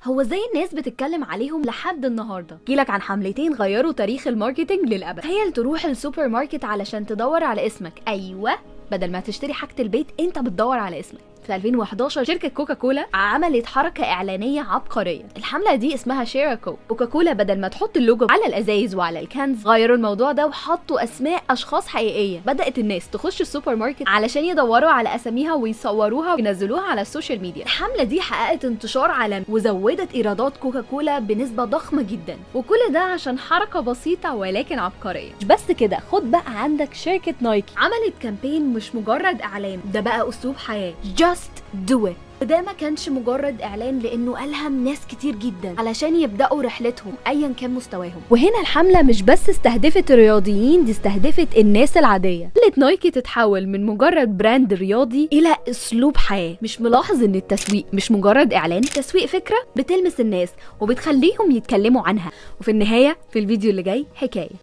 هو ازاي الناس بتتكلم عليهم لحد النهارده؟ احكيلك عن حملتين غيروا تاريخ ال marketing للابد. تخيل تروح السوبر ماركت علشان تدور على اسمك، ايوه، بدل ما تشتري حاجة البيت انت بتدور على اسمك. في 2011 شركة كوكا كولا عملت حركة إعلانية عبقرية. الحملة دي اسمها Share a Coke. كوكا كولا بدل ما تحط اللوجو على الأزايز وعلى ال cans، غيروا الموضوع ده وحطوا أسماء أشخاص حقيقية. بدأت الناس تخش السوبر ماركت علشان يدوروا على أساميها ويصوروها وينزلوها على ال social media. الحملة دي حققت انتشار عالمي وزودت إيرادات كوكا كولا بنسبة ضخمة جدا، وكل ده عشان حركة بسيطة ولكن عبقرية. مش بس كده، خد بقى عندك شركة نايكي عملت campaign مش مجرد إعلان، ده بقى أسلوب حياة، just do it. وده ما كانش مجرد اعلان، لانه الهم ناس كتير جدا علشان يبداوا رحلتهم ايا كان مستواهم. وهنا الحملة مش بس استهدفت الرياضيين، دي استهدفت الناس العاديه. خلت نايكي تتحول من مجرد brand رياضي الى اسلوب حياه. مش ملاحظ ان التسويق مش مجرد اعلان؟ تسويق فكرة بتلمس الناس وبتخليهم يتكلموا عنها. وفي النهايه، في الفيديو اللي جاي حكايه.